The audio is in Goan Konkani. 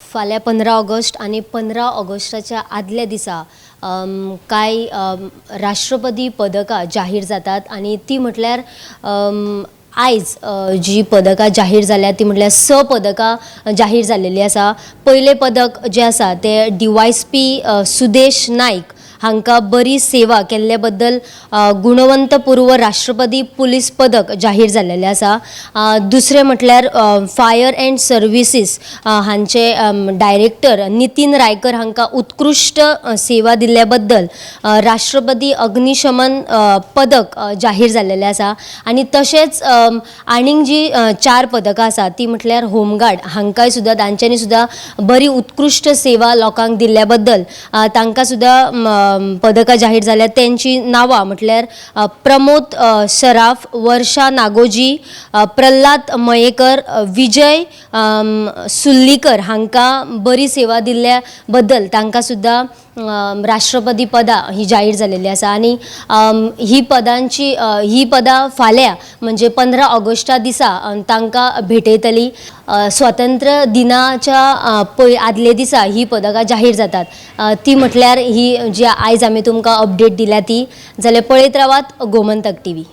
फाल्यां 15 ऑगस्ट आनी 15 ऑगस्टाच्या आदल्या दिसा कांय राष्ट्रपती पदकां जाहीर जातात आनी ती म्हटल्यार आयज जी पदकां जाहीर जाल्या ती म्हटल्यार 6 पदकां जाहीर जाल्लेली आसा. पयलें पदक जें आसा तें DYSP Sudesh Naik हांकां बरी सेवा केल्ले बद्दल गुणवंतपूर्व राष्ट्रपती पुलीस पदक जाहीर जाल्लेलें आसा. दुसरें म्हटल्यार फायर एंड सर्विसीस हांचे डायरेक्टर नितीन रायकर हांकां उत्कृश्ट सेवा दिल्ल्या बद्दल राष्ट्रपती अग्निशमन पदक जाहीर जाल्लेलें आसा. आनी तशेंच आनीक जी 4 पदकां आसा ती म्हटल्यार होमगार्ड हांकांय सुद्दां तांच्यांनी सुद्दां बरी उत्कृश्ट सेवा लोकांक दिल्ल्या बद्दल तांकां सुद्दां पदकां जाहीर जाल्या. तेंची नांवां म्हटल्यार प्रमोद सराफ, वर्षा नागोजी, प्रल्हाद मयेकर, विजय सुल्लीकर हांकां बरी सेवा दिल्ल्या बद्दल तांकां सुद्दां राष्ट्रपती पदां ही जाहीर जालेली आसा. आनी ही पदांची ही पदां फाल्यां म्हणजे 15 ऑगस्टा दिसा तांकां भेटयतली. स्वातंत्र्य दिनाच्या पय आदले दिसा ही पदकां जाहीर जातात. ती म्हटल्यार ही जी आयज आमी तुमकां अपडेट दिल्या ती. जाल्यार पळयत रावात गोमंतक टीव्ही.